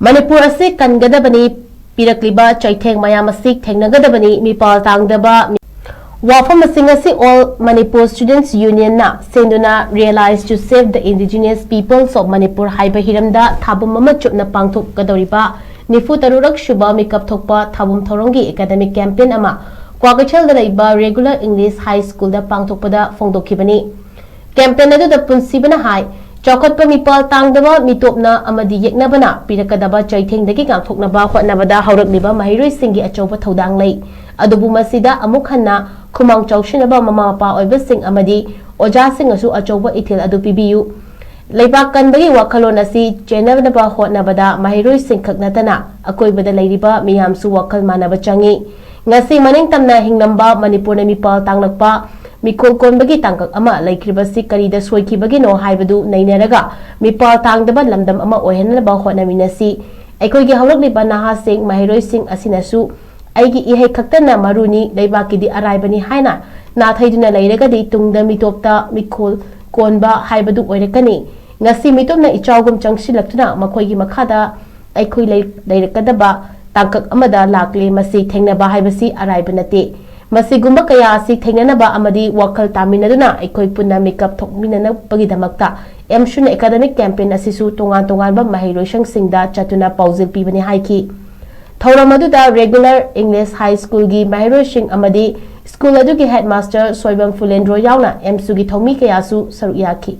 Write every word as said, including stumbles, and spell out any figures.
ꯃꯅꯤꯄꯨꯔ ꯑꯁꯤ ꯀꯟꯒꯗꯕꯅꯤ, ꯄꯤꯔꯛꯂꯤꯕ ꯆꯩꯊꯦꯡ ꯃꯌꯥꯝ ꯑꯁꯤ ꯊꯦꯡꯅꯒꯗꯕꯅꯤ, ꯃꯤꯄꯥꯜ ꯇꯥꯡꯗꯕ ꯃꯤ-, ꯋꯥꯐꯝ ꯑꯁꯤꯡ ꯑꯁꯤ All Manipur Students Union ꯅ ꯁꯦꯝꯗꯨꯅ Realize to Save the Indigenous Peoples of Manipur ꯍꯥꯏꯕ ꯍꯤꯔꯝꯗ ꯊꯥꯕꯨꯝ ꯑꯃ ꯆꯨꯞꯅ ꯄꯥꯡꯊꯣꯛꯀꯗꯧꯔꯤꯕ ꯅꯤꯐꯨ ꯇꯔꯨꯛ ꯁꯨꯕ ꯃꯤꯀꯞ ꯊꯣꯛꯄ ꯊꯥꯕꯨꯝ ꯊꯧꯔꯝꯒꯤ academic campaign ꯑꯃ ꯀ꯭ꯋꯥꯀꯩꯊꯦꯜꯗ ꯂꯩꯕ Regular English High School ꯗ ꯄꯥꯡꯊꯣꯛꯄꯗ ꯐꯣꯡꯗꯣꯛꯈꯤꯕꯅꯤ꯫ Campaign ꯑꯗꯨꯗ ꯄꯨꯟꯁꯤꯕꯅ ꯍꯥꯏ, ꯆꯥꯎꯈꯠꯄ ꯃꯤꯄꯥꯜ ꯇꯥꯡꯗꯕ ꯃꯤꯇꯣꯞꯅ ꯑꯃꯗꯤ ꯌꯦꯛꯅꯕꯅ ꯄꯤꯔꯛꯀꯗꯕ ꯆꯩꯊꯦꯡꯗꯒꯤ ꯉꯥꯛꯊꯣꯛꯅꯕ ꯍꯣꯠꯅꯕꯗ ꯍꯧꯔꯛꯂꯤꯕ ꯃꯍꯩꯔꯣꯏꯁꯤꯡꯒꯤ ꯑꯆꯧꯕ ꯊꯧꯗꯥꯡ ꯂꯩ꯫ ꯑꯗꯨꯕꯨ ꯃꯁꯤꯗ ꯑꯃꯨꯛ ꯍꯟꯅ ꯈꯨꯃꯥꯡ ꯆꯥꯎꯁꯤꯟꯅꯕ ꯃꯃꯥ ꯃꯄꯥ ꯑꯣꯏꯕꯁꯤꯡ ꯑꯃꯗꯤ ꯑꯣꯖꯥꯁꯤꯡꯅꯁꯨ ꯑꯆꯧꯕ ꯏꯊꯤꯜ ꯑꯗꯨ ꯄꯤꯕꯤꯌꯨ꯫ ꯂꯩꯕꯥꯛ ꯀꯟꯕꯒꯤ ꯋꯥꯈꯜꯂꯣꯟ ꯑꯁꯤ ꯆꯦꯟꯅꯅꯕ ꯍꯣꯠꯅꯕꯗ ꯃꯍꯩꯔꯣꯏꯁꯤꯡ ꯈꯛ ꯅꯠꯇꯅ ꯑꯀꯣꯏꯕꯗ ꯂꯩꯔꯤꯕ ꯃꯤꯌꯥꯝꯁꯨ ꯋꯥꯈꯜ ꯃꯥꯟꯅꯕ ꯆꯪꯏ꯫ ꯉꯁꯤ ꯃꯅꯤꯡ ꯇꯝꯅ ꯍꯤꯡꯂꯝꯕ ꯃꯅꯤꯄꯨꯔꯅ ꯃꯤꯄꯥꯜ ꯇꯥꯡꯂꯛꯄ ꯃꯤꯈꯣꯜ ꯀꯣꯟꯕꯒꯤ ꯇꯥꯡꯀꯛ ꯑꯃ ꯂꯩꯈ꯭ꯔꯤꯕꯁꯤ ꯀꯔꯤꯗ ꯁꯣꯏꯈꯤꯕꯒꯤꯅꯣ ꯍꯥꯏꯕꯗꯨ ꯅꯩꯅꯔꯒ ꯃꯤꯄꯥꯜ ꯇꯥꯡꯗꯕ ꯂꯝꯗꯝ ꯑꯃ ꯑꯣꯏꯍꯟꯅꯕ ꯍꯣꯠꯅꯃꯤꯟꯅꯁꯤ꯫ ꯑꯩꯈꯣꯏꯒꯤ ꯍꯧꯔꯛꯂꯤꯕ ꯅꯍꯥꯁꯤꯡ, ꯃꯍꯩꯔꯣꯏꯁꯤꯡ ꯑꯁꯤꯅꯁꯨ "ꯑꯩꯒꯤ ꯏꯍꯩ ꯈꯛꯇꯅ ꯃꯔꯨꯅꯤ, ꯂꯩꯕꯥꯛꯀꯤꯗꯤ ꯑꯔꯥꯏꯕꯅꯤ" ꯍꯥꯏꯅ ꯅꯥꯊꯩꯗꯨꯅ ꯂꯩꯔꯒꯗꯤ ꯇꯨꯡꯗ ꯃꯤꯇꯣꯞꯇ ꯃꯤꯈꯣꯜ ꯀꯣꯟꯕ ꯍꯥꯏꯕꯗꯨ ꯑꯣꯏꯔꯛꯀꯅꯤ꯫ ꯉꯁꯤ ꯃꯤꯇꯣꯞꯅ ꯏꯆꯥꯎꯒꯨꯝ ꯆꯪꯁꯤꯜꯂꯛꯇꯨꯅ ꯃꯈꯣꯏꯒꯤ ꯃꯈꯥꯗ ꯑꯩꯈꯣꯏ ꯂꯩ-, ꯂꯩꯔꯛꯀꯗꯕ ꯇꯥꯡꯀꯛ ꯑꯃꯗ ꯂꯥꯛꯂꯦ꯫ ꯃꯁꯤ ꯊꯦꯡꯅꯕ ꯍꯥꯏꯕꯁꯤ ꯑꯔꯥꯏꯕ ꯅꯠꯇꯦ꯫ ꯃꯁꯤꯒꯨꯝꯕ ꯀꯌꯥ ꯑꯁꯤ ꯊꯦꯡꯅꯅꯕ ꯑꯃꯗꯤ ꯋꯥꯈꯜ ꯇꯥꯃꯤꯟꯅꯗꯨꯅ ꯑꯩꯈꯣꯏ ꯄꯨꯟꯅ ꯃꯤꯀꯞ ꯊꯣꯛꯃꯤꯟꯅꯅꯕꯒꯤꯗꯃꯛꯇ ꯑꯦꯝꯁꯨꯅ academic campaign ꯑꯁꯤꯁꯨ ꯇꯣꯉꯥꯟ ꯇꯣꯉꯥꯟꯕ ꯃꯍꯩꯔꯣꯏꯁꯪꯁꯤꯡꯗ ꯆꯠꯇꯨꯅ ꯄꯥꯎꯖꯦꯜ ꯄꯤꯕꯅꯤ ꯍꯥꯏꯈꯤ꯫ ꯊꯧꯔꯝ ꯑꯗꯨꯗ Regular English High School ꯒꯤ ꯃꯍꯩꯔꯣꯏꯁꯤꯡ ꯑꯃꯗꯤ school ꯑꯗꯨꯒꯤ headmaster ꯁꯣꯏꯕꯝ ꯐꯨꯂꯦꯟꯗ꯭ꯔꯣ ꯌꯥꯎꯅ ꯑꯦꯝꯁꯨꯒꯤ ꯊꯧꯃꯤ ꯀꯌꯥꯁꯨ ꯁꯔꯨꯛ ꯌꯥꯈꯤ꯫